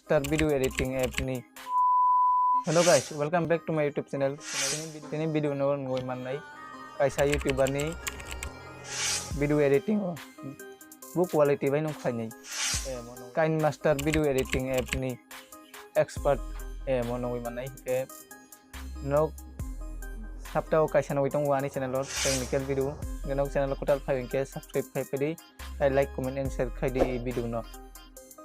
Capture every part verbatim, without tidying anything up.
KineMaster video editing app ni. Hello guys, welcome back to my YouTube channel. Tini video no nugwi mannai kaisa YouTuber ni video editing o bo quality bai nung khlainai. KineMaster video editing app ni expert mo nugwi mannai ke nok sapta o kaisa nugwi tongo ani channel o technical video. Nok channel o kwtal phai hwnkhe subscribe khai pedi. Tei like, comment and share khai di video no.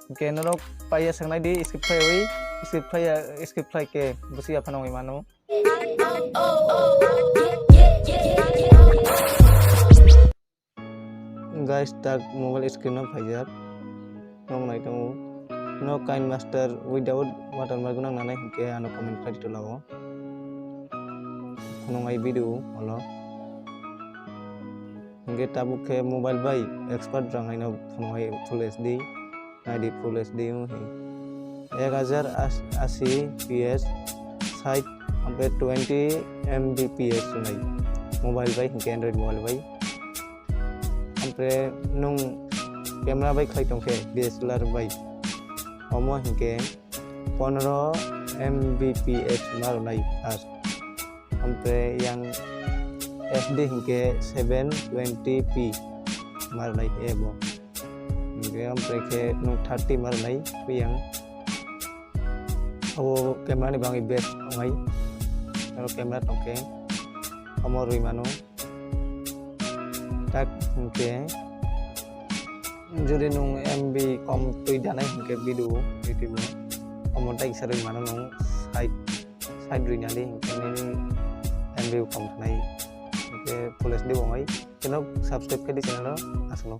Hwnkhe norok paiya sangnai di skip khai oi, skip khai, skip khai ke busi ya phano oi mano. Guys, tak mobile screen no phaijak. Nong nai tongo. No KineMaster without watermark nang nanai hwnkhe ano comment khai di tola o. Phunung ai video olo. Hingke tabuk khe mobile bai expert rang haino phunuk hai full H D, naidi full H D wng hi. Ek hajar asi P S sait ampe twenty M B P S sunai mobile bai hingke Android mobile bai. Ampe nung camera bai khlai tongkhe D S L R bai omo hingke pondro M B P S ma rwnai first. Ampe yang H D hingke seven twenty P ma rwnai ebo. Hingke ampe khe nung thirty ma rwnai yang. Abo camera ni bagwi best wngnai. Aro camera tongkhe omo rwi mano. Tak hingke jodi nung M B kom twi danai hingke video YouTube o omo tai kisa rwi mano nung side side rwi nadi hingke nini M B kom thanai hingke full H D bo wngnai. Keno subscribe khe di channel o aswk no.